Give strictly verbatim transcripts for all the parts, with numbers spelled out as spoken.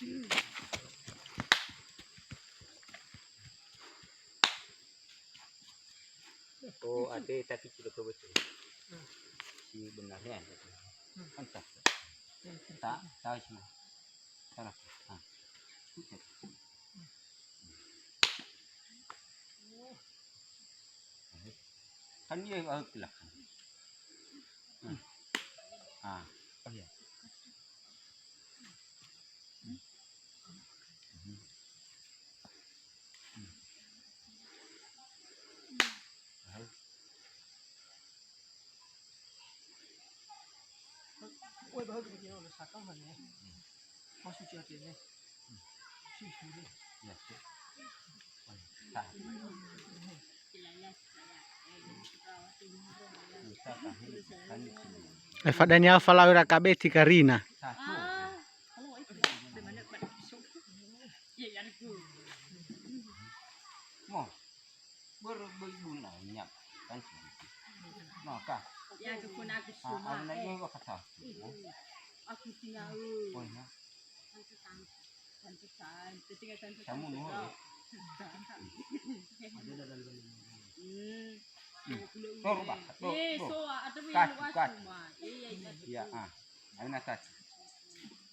Oh, ada tak kecil ke betul. Si benarnya. Kan tak. Tak, tak cuma. Salah. Ah. Pucat. Kan dia, ah, kelak. Hmm. Ah. Oh, iya. Hmm. Hmm. Hmm. Ah. Oi, bahagi bikin oleh sakau kan ya. Masuk si hati ni. Si, si, si. Ya, si. Oi, tak. Eh, fadania falaura kabeti karina. Satu. Mo. Börö böi gunanya, kan? Maka. Ya, aku pun aku Ah, suma, ada lagi eh. Apa kata? Aku singa, eh. Oh, ya. Tante, tante, tante, tante, tante, Kamu tante, nuhun, ya? Hmm. Hmm. Tuh, rubah, tuh, Eh, tuh. So, ada yang Kacu, luas kacu. Suma. Iya, iya, iya. Iya, ah. Ayo, nah, kacu.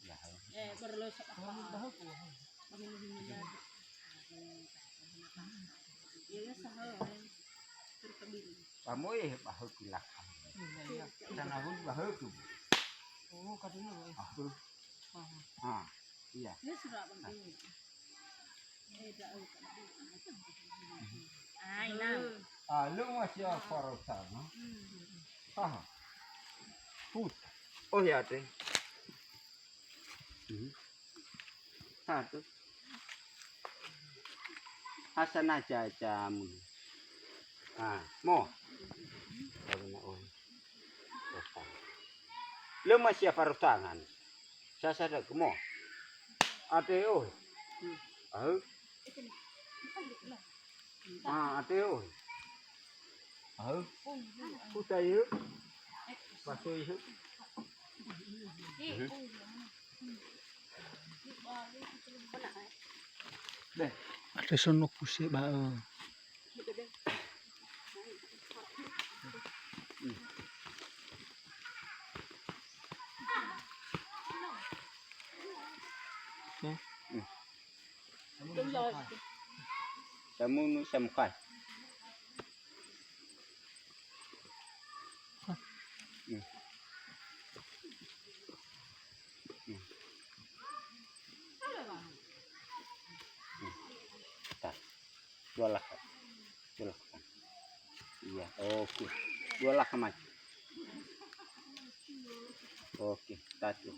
Ya, ayo. Eh, perlu sepakat. Kamu, eh, bahö kilaka. Tanahun bahö tu. Oh, kadunu, eh. Bahö. Ah, iya. Ai, nah. Ah, lu masih apa rasa, no? Ah. Put. Oh, ya, teh. Hmm. Satu. Hasanah cacamu. Ah, mo. Karena, oh. Lö masih farutangan. Sasa da mo. Ate, oh. Ah. Ah, ate, oh. Ahu. Uta ihu. Pasu ihu. Deh. Ada sono kuse ba. Hmm. Samunu samukha. Hmm. Hmm. Hmm. Tah. Dua lakha. Dua lakha. Iya, oke. Dua lakha mai. Oke, satu.